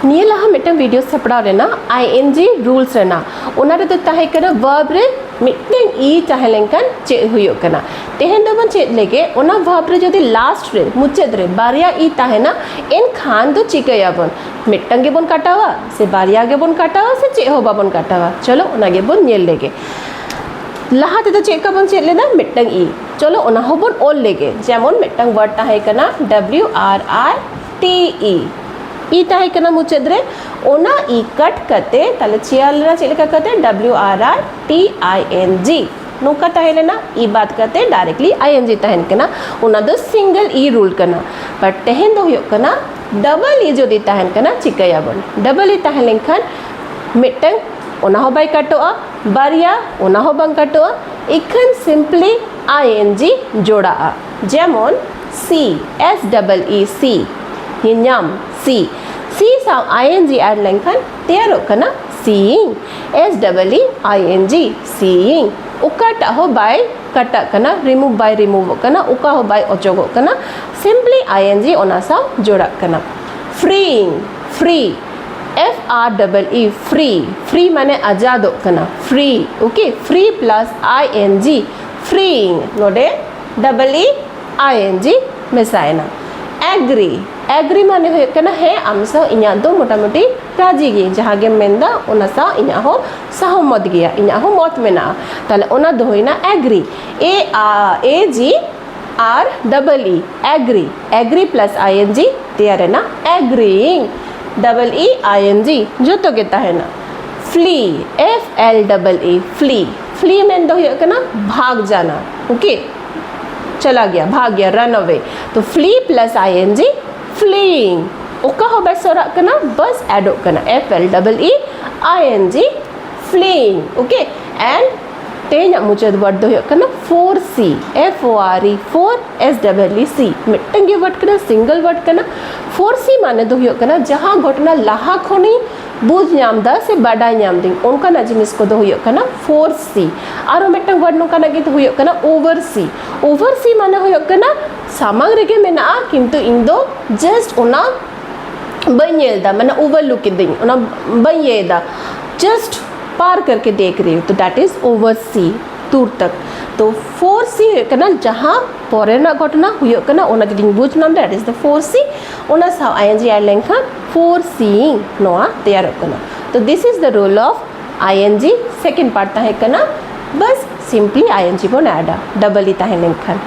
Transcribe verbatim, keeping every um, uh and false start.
ᱱᱤᱭᱟᱹ ᱞᱟᱦᱟ ᱢᱤᱫᱴᱟᱝ ᱵᱷᱤᱰᱤᱭᱳ ᱥᱟᱯᱲᱟᱣ ᱞᱮᱱᱟ ᱟᱭ ᱮᱱ ᱡᱤ ᱨᱩᱞᱥ ᱨᱮᱱᱟᱜ᱾ ᱚᱱᱟ ᱨᱮᱫᱚ ᱛᱟᱦᱮᱸ ᱠᱟᱱᱟ ᱵᱷᱟᱨᱵ ᱨᱮ ᱢᱤᱫᱴᱟᱝ ᱤ ᱛᱟᱦᱮᱸ ᱞᱮᱱᱠᱷᱟᱱ ᱪᱮᱫ ᱦᱩᱭᱩᱜ ᱠᱟᱱᱟ᱾ ᱛᱮᱦᱮᱧ ᱫᱚᱵᱚᱱ ᱪᱮᱫ ᱞᱮᱜᱮ ᱚᱱᱟ ᱵᱷᱟᱨᱵ ᱨᱮ ᱡᱩᱫᱤ ᱞᱟᱥᱴ ᱨᱮ, ᱢᱩᱪᱟᱹᱫ ᱨᱮ ᱵᱟᱨᱭᱟ ᱤ ᱛᱟᱦᱮᱱᱟ, ᱮᱱᱠᱷᱟᱱ ᱫᱚ ᱪᱤᱠᱟᱹᱭᱟᱵᱚᱱ? ᱢᱤᱫᱴᱟᱝ ᱜᱮᱵᱚᱱ ᱠᱟᱴᱟᱣᱟ ᱥᱮ ᱵᱟᱨᱭᱟ ᱜᱮᱵᱚᱱ ᱠᱟᱴᱟᱣᱟ ᱥᱮ ᱪᱮᱫ ᱦᱚᱸ ᱵᱟᱵᱚᱱ ᱠᱟᱴᱟᱣᱟ? ᱪᱚᱞᱚ ᱚᱱᱟ ᱜᱮᱵᱚᱱ ᱧᱮᱞ ᱞᱮᱜᱮ᱾ ᱞᱟᱦᱟ ᱛᱮᱫᱚ ᱪᱮᱫ ᱞᱮᱠᱟ ᱵᱚᱱ ᱪᱮᱫ ᱞᱮᱫᱟ? ᱢᱤᱫᱴᱟᱝ ᱤ᱾ ᱪᱚᱞᱚ ᱚᱱᱟ ᱦᱚᱸᱵᱚᱱ ᱚᱞ ᱞᱮᱜᱮ᱾ ᱡᱮᱢᱚᱱ ᱢᱤᱫᱴᱟᱝ ᱣᱟᱨᱰ ᱛᱟᱦᱮᱸ ᱠᱟᱱᱟ W R I T E, E ᱛᱟᱦᱮᱸ ᱠᱟᱱᱟ ᱢᱩᱪᱟᱹᱫ ᱨᱮ, ᱚᱱᱟ ᱤ ᱠᱟᱴ ᱠᱟᱛᱮ ᱛᱟᱦᱞᱮ ᱪᱮᱭᱟᱨ ᱞᱮᱱᱟ ᱪᱮᱫ ᱞᱮᱠᱟ ᱠᱟᱛᱮ? W R I T I ᱮᱱ ᱡᱤ᱾ ᱱᱚᱝᱠᱟ ᱛᱟᱦᱮᱸ ᱞᱮᱱᱟ, ᱤ ᱵᱟᱫ ᱠᱟᱛᱮ ᱰᱟᱭᱨᱮᱠᱴᱞᱤ ᱟᱭ ᱮᱱ ᱡᱤ ᱛᱟᱦᱮᱱ ᱠᱟᱱᱟ, ᱚᱱᱟ ᱫᱚ ᱥᱤᱝᱜᱮᱞ ᱤ ᱨᱩᱞ ᱠᱟᱱᱟ᱾ ᱵᱟᱴ ᱛᱮᱦᱮᱧ ᱫᱚ ᱦᱩᱭᱩᱜ ᱠᱟᱱᱟ ᱰᱚᱵᱚᱞ ᱤ ᱡᱩᱫᱤ ᱛᱟᱦᱮᱱ ᱠᱟᱱᱟ, ᱪᱤᱠᱟᱹᱭᱟᱵᱚᱱ? ᱰᱚᱵᱚᱞ ᱤ ᱛᱟᱦᱮᱸ ᱞᱮᱱᱠᱷᱟᱱ ᱢᱤᱫᱴᱟᱝ ᱚᱱᱟ ᱦᱚᱸ ᱵᱟᱭ ᱠᱟᱴᱚᱜᱼᱟ, ᱵᱟᱨᱭᱟ ᱚᱱᱟ ᱦᱚᱸ ᱵᱟᱝ ᱠᱟᱴᱚᱜᱼᱟ, ᱤᱠᱷᱟᱹᱱ ᱥᱤᱢᱯᱞᱤ ᱟᱭ ᱮᱱ ᱡᱤ ᱡᱚᱲᱟᱜᱼᱟ᱾ ᱡᱮᱢᱚᱱ ᱥᱤ, ᱮᱥ ᱰᱚᱵᱚᱞ ᱤ ᱥᱤ, ᱧᱮᱧᱟᱢ, ᱥᱤ, ᱥᱤ ᱥᱟᱶ ᱟᱭ ᱮᱱ ᱡᱤ ᱮᱰ ᱞᱮᱱᱠᱷᱟᱱ ᱛᱮᱭᱟᱨᱚᱜ ᱠᱟᱱᱟ ᱥᱤᱭᱤᱝ, ᱮᱥ ᱰᱚᱵᱚᱞ ᱤ ᱟᱭ ᱮᱱ ᱡᱤ, ᱥᱤᱭᱤᱝ᱾ ᱚᱠᱟᱴᱟᱜ ᱦᱚᱸ ᱵᱟᱭ ᱠᱟᱴᱟᱜ ᱠᱟᱱᱟ, ᱨᱤᱢᱩᱵᱷ ᱵᱟᱭ ᱨᱤᱢᱩᱵᱷᱚᱜ ᱠᱟᱱᱟ, ᱚᱠᱟ ᱦᱚᱸ ᱵᱟᱭ ᱚᱪᱚᱜᱚᱜ ᱠᱟᱱᱟ, ᱥᱤᱢᱯᱞᱤ ᱟᱭ ᱮᱱ ᱡᱤ ᱚᱱᱟ ᱥᱟᱶ ᱡᱚᱲᱟᱜ ᱠᱟᱱᱟ᱾ ᱯᱷᱨᱤᱭᱤᱝ, ᱯᱷᱨᱤ, ᱮᱯᱷ ᱟᱨ ᱰᱚᱵᱚᱞ ᱤ, ᱯᱷᱨᱤ, ᱯᱷᱨᱤ ᱢᱟᱱᱮ ᱟᱡᱟᱫᱚᱜ ᱠᱟᱱᱟ, ᱯᱷᱨᱤ, ᱳᱠᱮ, ᱯᱷᱨᱤ ᱯᱞᱟᱥ ᱟᱭ ᱮᱱ ᱡᱤ, ᱯᱷᱨᱤᱭᱤᱝ, ᱱᱚᱰᱮ ᱰᱚᱵᱚᱞ ᱤ ᱟᱭ ᱮᱱ ᱡᱤ ᱢᱮᱥᱟᱭᱮᱱᱟ᱾ ᱮᱜᱽᱨᱤ, ᱮᱜᱽᱨᱤ ᱢᱟᱱᱮ ᱦᱩᱭᱩᱜ ᱠᱟᱱᱟ ᱦᱮᱸ, ᱟᱢ ᱥᱟᱶ ᱤᱧᱟᱹᱜ ᱫᱚ ᱢᱚᱴᱟᱢᱩᱴᱤ ᱨᱟᱡᱤ ᱜᱮ, ᱡᱟᱦᱟᱸ ᱜᱮᱢ ᱢᱮᱱᱫᱟ ᱚᱱᱟ ᱥᱟᱶ ᱤᱧᱟᱹᱜ ᱦᱚᱸ ᱥᱚᱦᱚᱢᱚᱛ ᱜᱮᱭᱟ, ᱤᱧᱟᱹᱜ ᱦᱚᱸ ᱢᱚᱛ ᱢᱮᱱᱟᱜᱼᱟ᱾ ᱛᱟᱦᱞᱮ ᱚᱱᱟ ᱫᱚ ᱦᱩᱭᱱᱟ ᱮᱜᱽᱨᱤ, ᱮ ᱟᱨ ᱮ ᱡᱤ ᱟᱨ ᱰᱚᱵᱚᱞ ᱤ, ᱮᱜᱽᱨᱤ, ᱮᱜᱽᱨᱤ ᱯᱞᱟᱥ ᱟᱭ ᱮᱱ ᱡᱤ ᱛᱮᱭᱟᱨ ᱮᱱᱟ ᱮᱜᱽᱨᱤᱭᱤᱝ, ᱰᱚᱵᱚᱞ ᱤ ᱟᱭ ᱮᱱ ᱡᱤ ᱡᱚᱛᱚ ᱜᱮ ᱛᱟᱦᱮᱱᱟ᱾ ᱯᱷᱞᱤ, ᱮᱯᱷ ᱮᱞ ᱰᱚᱵᱚᱞ ᱤ, ᱯᱷᱞᱤ, ᱯᱷᱞᱤ ᱢᱮᱱ ᱫᱚ ᱦᱩᱭᱩᱜ ᱠᱟᱱᱟ ᱵᱷᱟᱜᱽ ᱡᱟᱱᱟ, ᱳᱠᱮ, ᱪᱟᱞᱟ ᱜᱮᱭᱟ, ᱵᱷᱟᱜᱽ ᱜᱮᱭᱟ, ᱨᱟᱱ ᱟᱣᱮ᱾ ᱛᱚ ᱯᱷᱞᱤ ᱯᱞᱟᱥ ᱟᱭ ᱮᱱ ᱡᱤ, ᱯᱷᱞᱤᱭᱤᱝ, ᱚᱠᱟ ᱦᱚᱸ ᱵᱟᱭ ᱥᱚᱨᱟᱜ ᱠᱟᱱᱟ, ᱵᱟᱥ ᱮᱰᱚᱜ ᱠᱟᱱᱟ, ᱮᱯᱷ ᱮᱞ ᱰᱚᱵᱚᱞ ᱤ ᱟᱭ ᱮᱱ ᱡᱤ, ᱯᱷᱞᱤᱭᱤᱝ, ᱳᱠᱮ᱾ ᱮᱱᱰ ᱛᱮᱦᱮᱧᱟᱜ ᱢᱩᱪᱟᱹᱫ ᱣᱟᱨᱰ ᱫᱚ ᱦᱩᱭᱩᱜ ᱠᱟᱱᱟ foresee, F O R E, fore, S double E see, ᱢᱤᱫᱴᱟᱝ ᱜᱮ ᱣᱟᱨᱰ ᱠᱟᱱᱟ, ᱥᱤᱝᱜᱮᱞ ᱣᱟᱨᱰ ᱠᱟᱱᱟ᱾ ᱯᱷᱳᱨ ᱥᱤ ᱢᱟᱱᱮ ᱫᱚ ᱦᱩᱭᱩᱜ ᱠᱟᱱᱟ ᱡᱟᱦᱟᱸ ᱜᱷᱚᱴᱚᱱᱟ ᱞᱟᱦᱟ ᱠᱷᱚᱱᱤᱧ ᱵᱩᱡᱽ ᱧᱟᱢ ᱫᱟ ᱥᱮ ᱵᱟᱰᱟᱭ ᱧᱟᱢ ᱫᱟᱹᱧ, ᱚᱱᱠᱟᱱᱟᱜ ᱡᱤᱱᱤᱥ ᱠᱚᱫᱚ ᱦᱩᱭᱩᱜ ᱠᱟᱱᱟ ᱯᱷᱳᱨ ᱥᱤ᱾ ᱟᱨᱚ ᱢᱤᱫᱴᱟᱝ ᱣᱟᱨᱰ ᱱᱚᱝᱠᱟᱱᱟᱜ ᱜᱮ ᱦᱩᱭᱩᱜ ᱠᱟᱱᱟ ᱳᱵᱷᱟᱨ ᱥᱤ᱾ ᱳᱵᱷᱟᱨ ᱥᱤ ᱢᱟᱱᱮ ᱦᱩᱭᱩᱜ ᱠᱟᱱᱟ ᱥᱟᱢᱟᱝ ᱨᱮᱜᱮ ᱢᱮᱱᱟᱜᱼᱟ, ᱠᱤᱱᱛᱩ ᱤᱧ ᱫᱚ ᱡᱟᱥᱴ ᱚᱱᱟ ᱵᱟᱹᱧ ᱧᱮᱞ ᱮᱫᱟ, ᱢᱟᱱᱮ overlook ᱮᱫᱟᱹᱧ, ᱚᱱᱟ ᱵᱟᱹᱧ ᱤᱭᱟᱹᱭᱮᱫᱟ, just पार करके देख रही हूँ, तो that is oversee, दूर तक। तो foresee ᱦᱩᱭᱩᱜ ᱠᱟᱱᱟ ᱡᱟᱦᱟᱸ ᱯᱚᱨᱮ ᱨᱮᱱᱟᱜ ᱜᱷᱚᱴᱚᱱᱟ ᱦᱩᱭᱩᱜ ᱠᱟᱱᱟ, ᱚᱱᱟ ᱡᱩᱫᱤᱧ ᱵᱩᱡᱽ ᱧᱟᱢ ᱫᱟ, that is the foresee, ᱚᱱᱟ ᱥᱟᱶ ing add ᱞᱮᱱᱠᱷᱟᱱ foreseeing ᱱᱚᱣᱟ ᱛᱮᱭᱟᱨᱚᱜ ᱠᱟᱱᱟ᱾ ᱛᱚ this is the role of ing, second part ᱛᱟᱦᱮᱸ ᱠᱟᱱᱟ ᱵᱟᱥ simply ing ᱵᱚᱱ addᱟ double e ᱛᱟᱦᱮᱸ ᱞᱮᱱᱠᱷᱟᱱ᱾